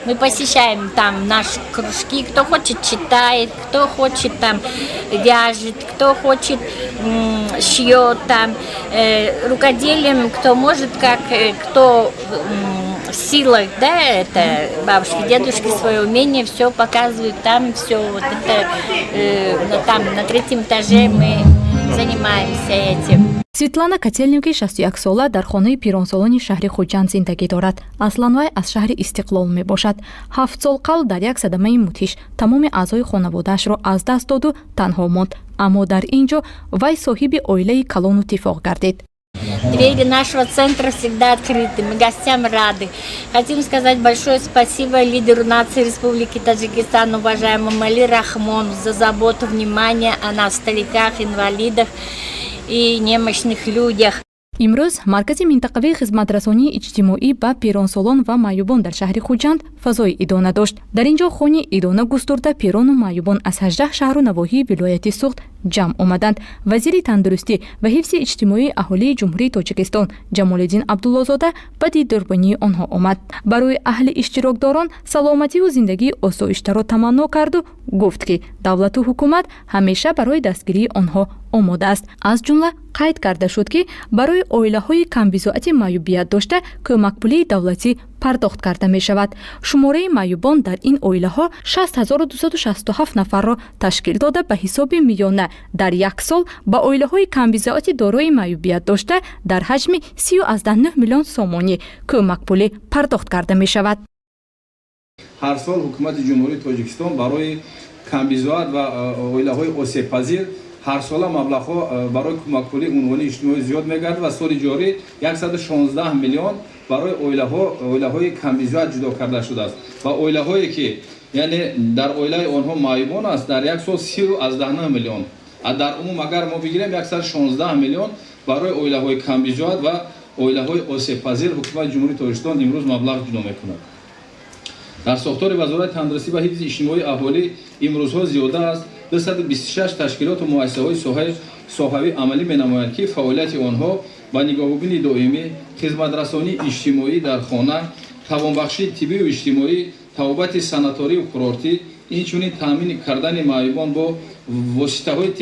Мы посещаем там наши кружки, кто хочет, читает, кто хочет, там вяжет, кто хочет, шьет там, рукоделием, кто может, как, кто в силах, да, это бабушки, дедушки свое умение все показывают там, все вот это, там на третьем этаже мы занимаемся этим. Светлана Котельник, 61 сола, дар хонаи пиронсолони шаҳри Хуҷанд зиндагӣ дорад. Аслан вай аз шаҳри Истиқлол мебошад. 7 сол қабл дар як садамаи мудҳиш тамоми аъзои хонаводаашро аз даст доду танҳо монд, аммо дар ин ҷо вай соҳиби оилаи калону тифоқ гардид. Двери нашего центра всегда открыты, мы гостям рады. Хотим сказать большое спасибо лидеру нации Республики Таджикистан, уважаемому Эмомали Рахмону, за заботу, внимание о нас, стариках, инвалидах и немощных людях. Имрӯз маркази минтақавии хизматрасонии иҷтимоӣ ба пиронсолон ва маъюбон дар шаҳри Хуҷанд фазои идона дошт. Дар ин ҷо хони идона густурда, пирону маъюбон аз 18 шаҳру навоҳии вилояти Суғд ҷамъ омаданд. Вазири тандурустӣ ва ҳифзи иҷтимоии аҳолии Ҷумҳурии Тоҷикистон Ҷамолиддин Абдуллозода ба дидорбонии онҳо омад, барои аҳли иштирокдорон саломативу зиндагии осоиштаро таманно карду гуфт, ки давлату ҳукумат ҳамеша барои дастгирии онҳо омода аст. Аз ҷумла қайд карда шуд, ки барои оилаҳои камбизоати маъюбият дошта кӯмакпулии давлатӣ пардохт карда мешавад. Шумораи маъюбон дар ин оилаҳо 6267 нафарро ташкил дода, ба ҳисоби миёна дар як сол ба оилаҳои камбизоати дорои маъюбият дошта дар ҳаҷми 30,9 миллион сомонӣ кӯмакпулӣ пардохт карда мешавад. Ҳар сол Ҳукумати Ҷумҳурии Тоҷикистон барои камбизоат ва оилаҳои осебпазир ҳарсола маблағҳо барои кӯмакпулии унвонии иҷтимоӣ зиёд мегардад ва соли ҷорӣ 116 миллион барои оилаҳои камбизоат ҷудо карда шудааст ва оилаҳое ки, яъне, дар оилаи онҳо маъюбон аст, дар як сол 30,9 миллион. Дар умум агар мо бигирем, 116 миллион барои оилаҳои камбизоат ва оилаҳои осебпазир Ҳукумати Ҷумҳурии Тоҷикистон имрӯз маблағ ҷудо мекунад. Дар сохтори Вазорати тандурустӣ ва ҳифзи иҷтимоии аҳолӣ имрӯзҳо зиёда аз 226 ташкилоту муассисаҳои соҳавӣ амалӣ менамоянд, ки фаъолияти онҳо ба нигоҳубини доимӣ, хизматрасонии иҷтимоӣ дар хона, тавонбахшии тиббию иҷтимоӣ, табобати санаторию курортӣ, инчунин таъмин кардани маъюбон бо воситаҳои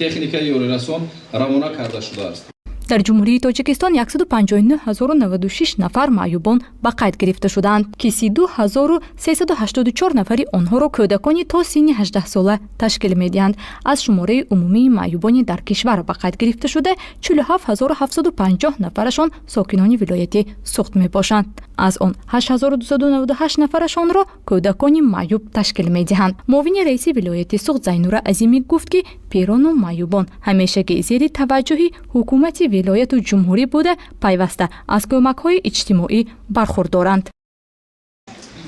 техникаи ёрирасон равона карда шудааст. Дар Ҷумҳурии Тоҷикистон 159 096 нафар маъюбон ба қайд гирифта шудаанд, ки 32 384 нафари онҳоро кӯдакони то синни 18-сола ташкил медиҳанд. Аз шумораи умумии маъюбони дар кишвар ба қайд гирифта шуда 47 750 нафарашон сокинони вилояти Суғд мебошанд. Аз он 8298 нафарашонро кӯдакони маъюб ташкил медиҳанд. Муовини раиси вилояти Суғд Зайнура Азимӣ гуфт, ки пирону маъюбон ҳамешагӣ зери таваҷҷӯҳи ҳукумати вилояту ҷумҳурӣ буда, пайваста аз кӯмакҳои иҷтимоӣ бархурдоранд.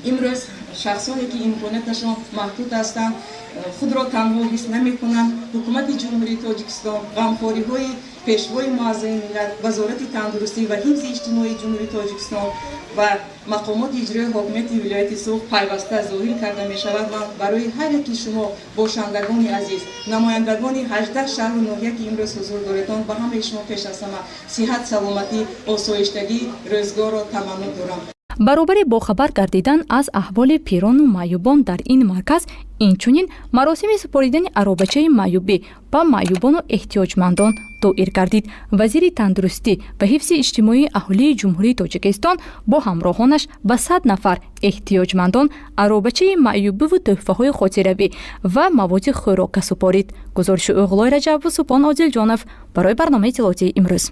Имрӯз шахсоне ки имконияташон маҳдуд ҳастанд, худро танҳо ҳис намекунанд. Ҳукумати Ҷумҳурии Тоҷикистон, ғамхориҳои Пешвои муаззами миллат, Вазорати тандурустӣ ва ҳифзи иҷтимоии Ҷумҳурии Тоҷикистон ва мақомоти иҷрои ҳокимияти вилояти Суғд пайваста зоҳир карда мешавад. Ман барои ҳар яки шумо, бошандагони азиз, намояндагони 18 шаҳру ноҳия, ки имрӯз ҳузур доредон, ба ҳамаи шумо пеш аз ҳама сиҳат, саломатӣ, осоиштагӣ рӯзгорро таманно дорам. Баробари бохабар гардидан аз аҳволи пирону маъюбон дар ин марказ, инчунин маросими супоридани аробачаи маъюбӣ ба маъюбону эҳтиёҷмандон доир гардид. Вазири тандурустӣ ва ҳифзи иҷтимоии аҳолии Ҷумҳурии Тоҷикистон бо ҳамроҳонаш ба 100 нафар эҳтиёҷмандон аробачаи маъюбиву тӯҳфаҳои хотиравӣ ва маводи хӯрока супорид. Гузориши Уғлой Раҷабу Супон Одилҷонов барои барномаи иттилоотии «Имрӯз».